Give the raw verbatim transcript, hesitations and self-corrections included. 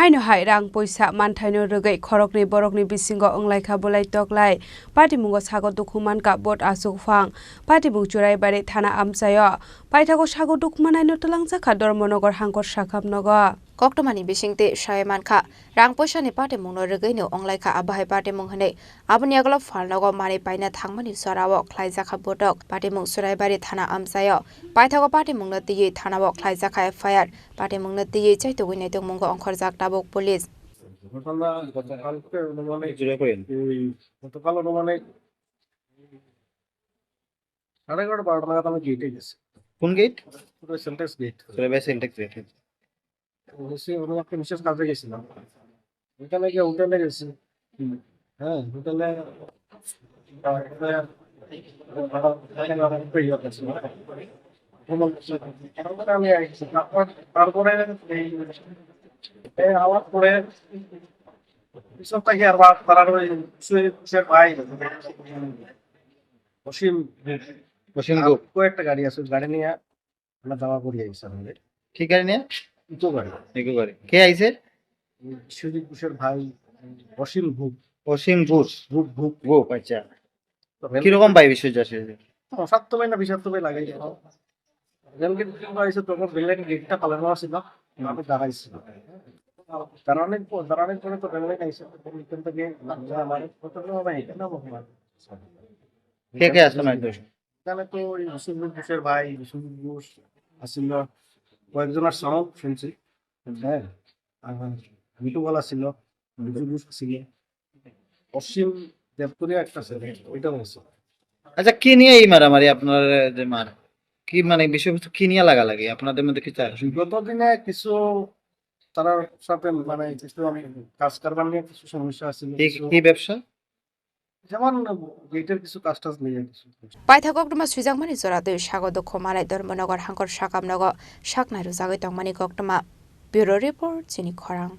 Haino hai rang poisa manthaino rwgwi khoroknwi borokni bisingo wnglaikha bulai toklai. Patimungo sago dukhu mankha vote achukphang. Patimung Churaibari thana amchaio. Paithago sago dukhu manaino twlangjakha Dharmanagar hangkor sakhamnogo. Koktwmani bisingtwi sai mankha, rang poisani patimungno rwgwino wnglaikha abohai patimung hwnwi. Aboni yagulo phalnogo manwi paina thangmani jorao khlaijakha botok. Patimung Churaibari thana amchaio. Paithago patimungno twiwi thanao khlaijakha F I R. Patimungno twiwi chaitugwi naitugmungo ongkhorjak tabuk police. ঘটনা গতকালকে অনুমানিক, এই গতকাল অনুমানিক সাড়ে এগারোটা বারোটা নাগাদ আমি গেটে গেছি। কোন গেট? ওটা সিনট্যাক্স গেট। ওটা সিনট্যাক্স গেট। গেছি, আমি একটা বিশেষ কাজে গেছিলাম। ওখানে গিয়ে হোটেলে গেছি। হুম। হ্যাঁ, হোটেলে তারপরে আমি আইছি। তারপর, তারপরে এই, এই আওয়াজ পরে পিছন থেকে আর বা-, তারা ওই সুইফটের ভাই অসীম, অসীম আর গুপ। কয়েকটা গাড়ি আছে, গাড়ি নিয়ে আমরা দাওয়া করি আইছি আমাদের। কি গাড়ি নিয়ে? ইকো গাড়ি। ইকো গাড়ি। কে আইছে? সুজিত ঘোষের ভাই অসীম গুপ। অসীম ঘোষ। গুপ, গুপ। গুপ, আচ্ছা। তো কিরকম ভাই বিষয় যাচ্ছে? অসাধ্য ভাই না বিষাক্ত ভাই লাগে। যেমন কি যখন আইছে তখন বেললাইন গেটটা তালা মারা ছিল, আমি দাঁড়াইছি। দাঁড়ানোর পর, দাঁড়ানোর পরে তো বেললাইন আইছে, তখন এখান থেকে আমার প্রথমে হবে এখানে হবে। কে কে আসলো মাইক ধরে? এখানে তো ওই বিশ্বজিৎ ঘোষের ভাই, বিশ্বজিৎ ঘোষ আসছিল, কয়েকজন আসছিল শুনছি। হ্যাঁ, আর মিঠুবালা ছিল, বিশ্বজিৎ ঘোষ ছিল, অসীম দেবপুরিয়া একটা ছিল, ওইটা হয়েছে। আচ্ছা, কি নিয়ে এই মারামারি আপনার, যে মার? কি মানে বিষয়বস্তু কি নিয়ে লাগালাগি? আপনাদের মধ্যে কিছু আছে? বিগত দিনে কিছু তারার সাথে মানে কিছু আমি কাজ কারবার নিয়ে কিছু সমস্যা আছে, কি, কিছু কি ব্যবসা? যেমন গেটের কিছু কাজ টাজ নিয়ে কিছু। Paithak koktwma swijakmani jora twi sago dukhu manai Dharmanagar hangkor sakhamnogo saknai rwjagwi tongmani koktwma. Bureau Report, Chini Khorang.